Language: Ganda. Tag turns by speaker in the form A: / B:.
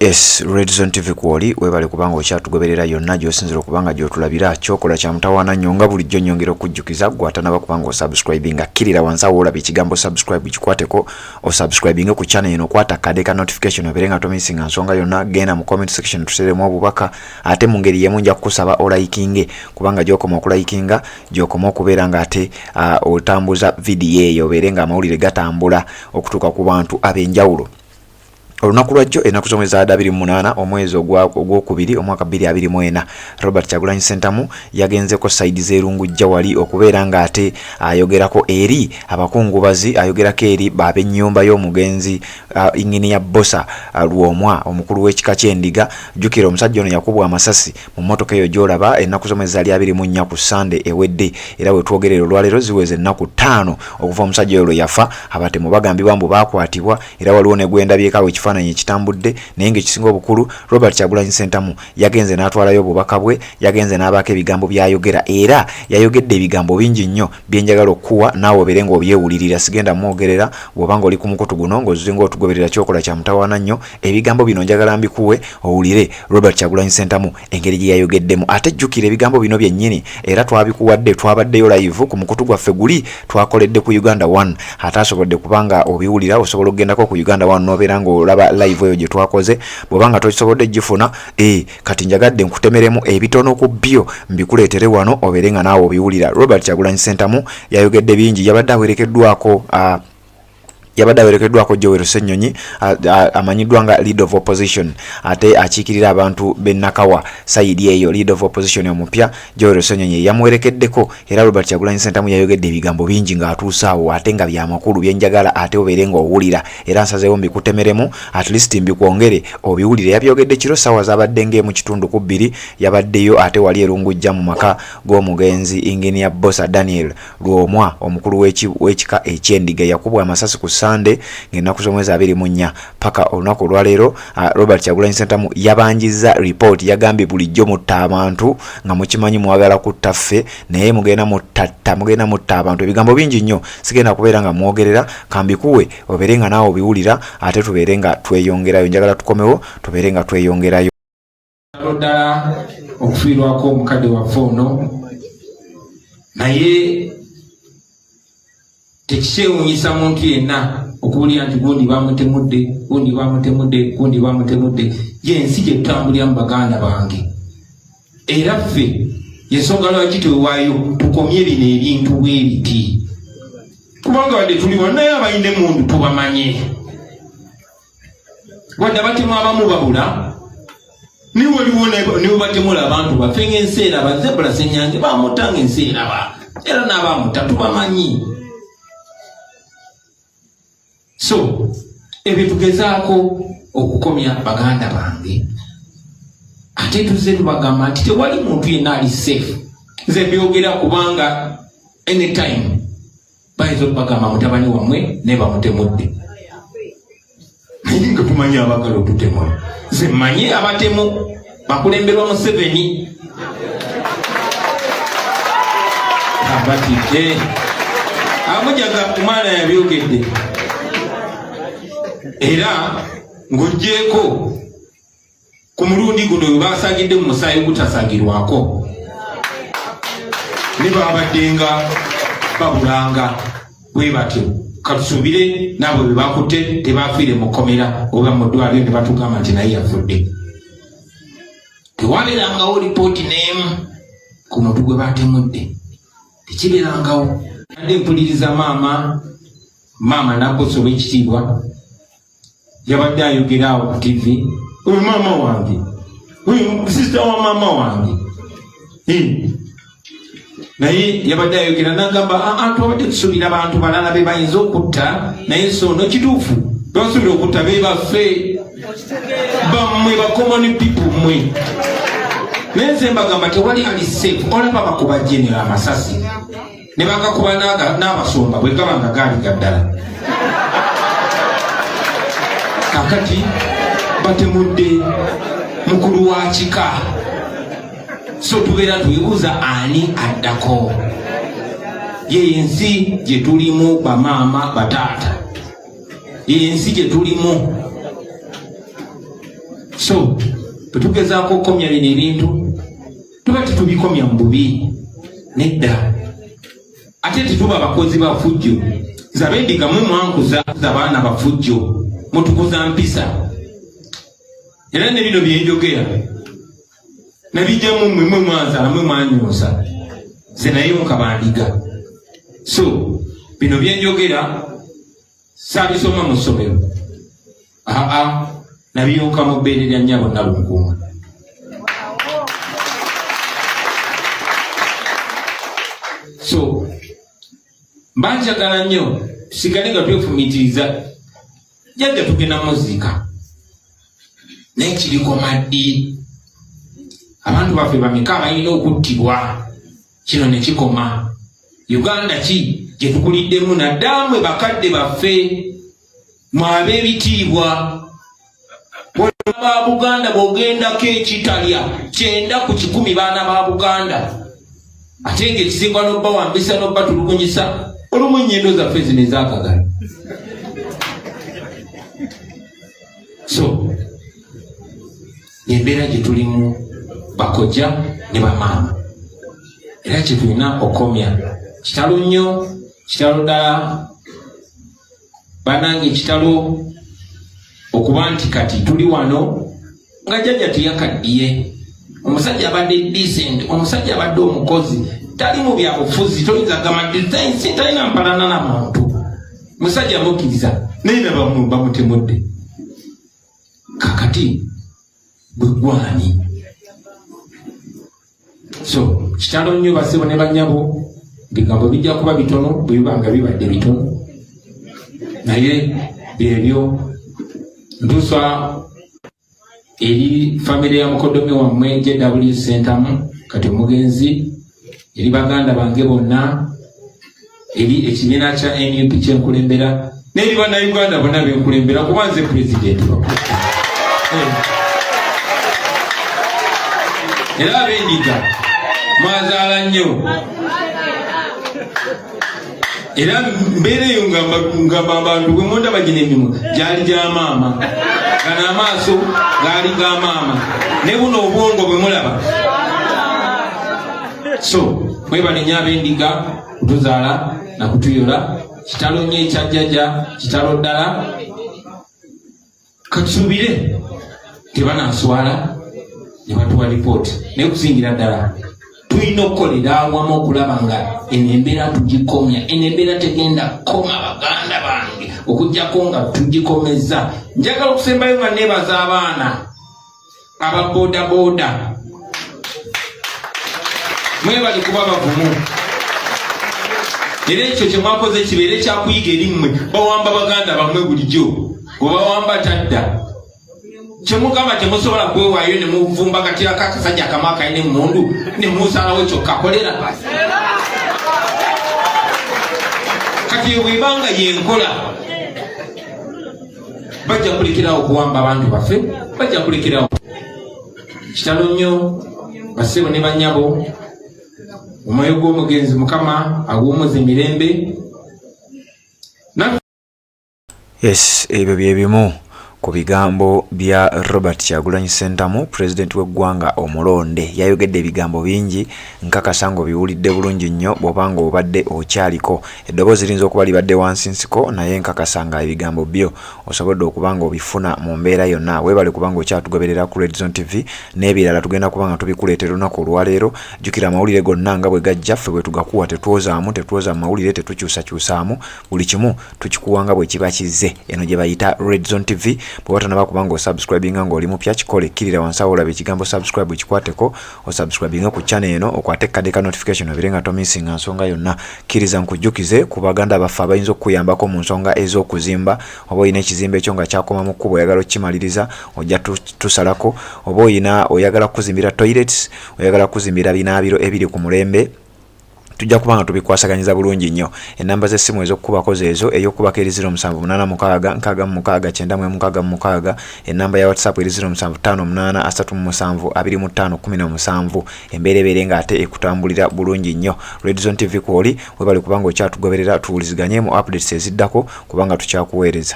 A: Yes, Red Zone TV kwoli webale kubanga okyatugoberera yonna gy'osinzira okubanga gy'otulabira. Kyokola kya mutawaana nnyo nga bulijjo nnyongera okujjukiza gwe atanaba kubanga osubscribinga, kkirira wansi awo olaba ekigambo subscribe, kikwateko osubscribinge ku channel eno, okwata kade ka notification obeere nga tomisinga nsonga yonna. Genda mu comment section tuteremu obubaka, ate mu ngeri y'emu nja kukusaba olayikinge, kubanga gy'okoma okulayikinga gy'okoma okubeera nga ate otambuza vidiyo eyo obeere nga amawulire gatambula okutuuka ku bantu ab'enjawulo. Olunaku lwajjo ennaku z'omwezi za 28 omwezi ogwokubiri omwaka 2024, Robert Kyagulanyi Ssentamu yagenzeko sayidi z'erungujja wali okubeera ng'ate ayogerako eri abakungubazi, ayogerako eri ab'ennyumba y'omugenzi Inginiya Bbosa Lwomwa, omukulu w'ekika ky'Endiga. Jjukira omusajja ono yakubwa amasasi mu mmotoka eyo gy'olaba ennaku z'omwezi zaali 24 ku Ssande ewedde, era we twogerera olwaleero ziweze ennaku 5 okuva omusajja oyo lwe yafa. Abatemu bagambibwa mbu baakwatibwa, era waliwo ne gwendabyeko awo ekifaananyi ekitambudde, naye ng'ekisinga obukulu Robert Kyagulanyi Ssentamu yagenze n'atwalayo obubaka bwe, yagenze n'abaako ebigambo by'ayogera, era yayogedde ebigambo bingi nnyo bye njagala okukuwa naawe obeere ng'obyewulirira. Sigenda mwogerera, bw'oba ng'oli ku mukutu guno ng'ozze ng'otugoberera ky'okola kya mutawaana nnyo. Ebigambo bino njagala mbikuwe owulire Robert Kyagulanyi Ssentamu engeri gye yayogeddemu. Ate jjukira ebigambo bino byennyini era twabikuwadde, twabaddeyo live ku mukutu gwaffe guli twakoledde ku Uganda One. Ate asobodde kubanga obiwulira, osobola okugendako ku Uganda One n'obeera ng'olaba live eyo gye twakoze. Bw'oba nga tokisobodde gifuna, kati njagadde nkutemeremu ebitono ku byo mbikuleetere wano obeere nga naawe obiwulira. Robert Kyagulanyi Ssentamu yayogedde bingi, yabadde awerekeddwako yabadde awerekeddwako Joel Ssenyonyi amanyiddwa nga leader of opposition, ate akiikirira abantu b'e Nakawa sayidi eyo. Leader of opposition omupya Joel Ssenyonyi yamuwerekeddeko, era Robert Kyagulanyi Ssentamu yayogedde ebigambo bingi ng'atuuse awo, ate nga byamakulu byenjagala ate obeere ng'owulira, era nsazeewo mbikutemeremu, at least mbikwongere obiwulire. Yabyogedde kiro ssaawa zabadde ng'emu kitundu ku bbiri, yabaddeyo ate wali erungujja mu maka g'omugenzi Engineer Bbosa Daniel Lwomwa, omukulu w'ekika eky'Endiga, yakubwa amasasi ku Ssande ng'ennaku z'omwezi 24. Paka olunaku olwaleero Robert Kyagulanyi Ssentamu yabanjizza ripooti, yagambye bulijjo mutta abantu nga mukimanyi mwagala kutta ffe, naye mugenda muttatta, mugenda mutta abantu. Ebigambo bingi nnyo sigenda kubeera nga mwogerera, kambikuwe obeere nga naawe obiwulira, ate tubeere nga tweyongerayo. Njagala tukomewo tubeere nga tweyongerayo.
B: Ddala okufiirwako omukadde waffe ono, naye tekikyewuunyisa muntu yenna okuwulira nti gundi bamutemudde, gundi bamutemudde, gundi bamutemudde. Yensi gye tutambuliramu, baganda bange, era ffe yensonga lwaki twewaayo tukomye bino ebintu bwe biti, kubanga wadde tuli wano naye abalina emundu tubamanye, wadde abatemu abamu babula, naye waliwo newebatemula abantu baffe ng'ensi eraba. Zebula Senyange bamutta ng'ensi eraba, era n'abamutta tubamanyi. So ebyo tugezaako okukomya, baganda bange, ate tuzze tubagamba nti tewali muntu yenna ali safe. Nze mbyogera kubanga anytime bayinza okubagamba mutabani wammwe naye bamutemudde, naye nga tumanyi abagala otutemula. Nze mmanyi abatemu bakulemberwa Museveni, abatidde amujaga omwana yabyogedde, era ng'ogyeko ku mulundi guno we basagidde mu musaayi ogutasagirwako ne babadde nga babulanga bwe batyo. Katusuubire naabo be bakutte tebafiire mu kkomera oba mu ddwaliro ne batugamba nti naye yafudde. Tewabeerangawo lipooti n'emu ku muntu gwe batemudde, tekibeerangawo. Adde mpuliriza maama, maama Nakoso ow'ekitiibwa, yabadde ayogera awo ku TV. Oyo maama wange, oyo sisita wa maama wange, naye yabadde ayogera nagamba, aa, twabadde tusuubira abantu balala be bayinza okutta, naye so no kituufu basuubira okutta be baffe bammwe ba common people mmwe. Naye nze mbagamba tewali ali safe. Olaba bakuba genero amasasi ne bagakuba n'abasumba bwe gaba nga gaali ga ddala. Kakati batemudde mukulu wa kika, so tubeera twebuuza ani addako. Ye ensi gye tulimu, bamaama, bataata, ye ensi gye tulimu. So bwe tugezaako okukomya bino ebintu, tuba tetubikomya mu bubi, nedda, ate tetuba bakozi ba fujjo. Nze abendiga mwe mwankuza abaana bafujjo, mutukuza mpisa, era ne bino byenjogera nabijjamu mmwe, mwe mwanzala, mwe mwanyuusa nze naye nkabandiga. So bino byenjogera saabisoma mu ssomero, aa nabiyonka mu bbeere lya nnyabo Nalunkuuma. So mba njagala nnyo tusigale nga twefumiitiriza. Jajja tugenda muziika, naye kirikoma ddi? Abantu baffe bameka abalina okuttibwa kino ne kikoma? Uganda ki gye tukuliddemu? Naddala mwe bakadde baffe, mwe ab'ebitiibwa ba Buganda, bw'ogendako ekitalya 90% baana ba Buganda, ate ng'ekisinga n'obbawambisa n'obbatulugunyisa olumu ennyendo zaffe zino ezakagala. So embeera gye tulimu, bakojja ne bamaama, era kye tulina okukomya. Kitalo nnyo, kitalo ddala banange, kitalo okuba nti kati tuli wano nga jjajja teyakaddiye. Omusajja abadde decent, omusajja abadde omukozi, tali mu byabufuzi, toyinza gamba nti talina mpalana na muntu, musajja mukkiriza, naye nabamu bamutemudde. Kakati gwe gwani? So kitalo nnyo, basebo ne banyabo. Bigambo bijja kuba bitono bwe biba nga bibadde bitono, naye byebyo ntuusa eri famire ya mukodomi wammwe JW Sentamu, kati omugenzi, eri baganda bange bonna, eri ekibiina kya NUP kyenkulembera, n'eri bannayuganda bonna benkulembera, kuba nze pulezidenti. Era abendiga mwazaala nnyo, era mbeera eyo ngamba abantu bwe mundaba gino emimwa gyali gya maama, gano amaaso gaali ga maama, ne buno obwongo bwe mulaba. So mwebale nnyo abendiga kutuzaala nakutuyola. Kitalo nnyo ekyajjaja, kitalo ddala. Katusuubire tebanaswala ne batuwa lipooti, naye kusingira ddala tulina okukolera awamu okulaba nga eno embeera tugikomya. Eno embeera tegenda kukoma, baganda bange, okuggyako nga tugikomeza. Njagala okusembayo nga neebaza abaana aba bodaboda, mwebali kuba bavumu, era ekyo kyemwakoze kibeere kyakuyiga eri mmwe. Bawamba baganda bammwe bulijjo, gwe bawamba tadda. Kyemugamba temusobola kwewaayo ne muvumbagatирako akasajja akamu akalina emmundu ne musalawo kyokka kolera. Kati bwebanga yenkola, bajja kulekerawo okuwamba abantu baffe, bajja kulekerawo. Kitalo nnyo, basebo ne banyabo. Omwoyo gw'omugenzi Mukama aguwumuza emirembe.
A: Yes, ebyo bye bimu ku bigambo bya Robert Kyagulanyi Ssentamu, pulezidenti w'eggwanga omulonde. Yayogedde ebigambo bingi, nkakasa ng'obiwulidde bulungi nnyo bw'oba ng'obadde okyaliko. Eddoboozi liyinza okuba libadde wansi nsiko, naye nkakasa nga ebigambo byo osobodde okuba ng'obifuna mu mbeera yonna. Weebale kuba ng'okyatugoberera ku Red Zone TV, n'ebirala tugenda kuba nga tubikuleetera olunaku olwaleero. Jjukira, amawulire gonna nga bwe gajja, ffe bwe tugakuwa, tetwozaamu, tetwoza mu mawulire, tetukyusakyusaamu, buli kimu tukikuwa nga bwe kiba kizze. Eno gye bayita Red Zone TV. Bw'oba tonaba kuba ng'osubscribinga, ng'oli mupya, kikole. Kkirira wansi awo olaba ekigambo subscribe, kikwateko osubscribinga ku channel eno, okwate ekkadde ka notification obeere nga tomissinga nsonga yonna. Kkiriza nkujjukize ku baganda baffe abayinza okukuyambako mu nsonga ez'okuzimba. Oba olina ekizimbe ekyo nga kyakoma mu kkubo, oyagala okukimaliriza, ojja tusalako. Oba oyina oyagala kukuzimbira toilets, oyagala kukuzimbira binaabiro ebiri ku mulembe, tujja kuba nga tubikwasaganyiza bulungi nnyo. Enamba z'essimu ez'okukubako zeezo: ey'okubako eri 0786 66 96. Enamba ya WhatsApp eri 0758 37 25 17. Embeera ebeere nga ate ekutambulira bulungi nnyo. Red Zone TV kwoli, webale kubanga okyatugoberera. Tuwuliziganye mu updates eziddako, kubanga tukyakuweereza.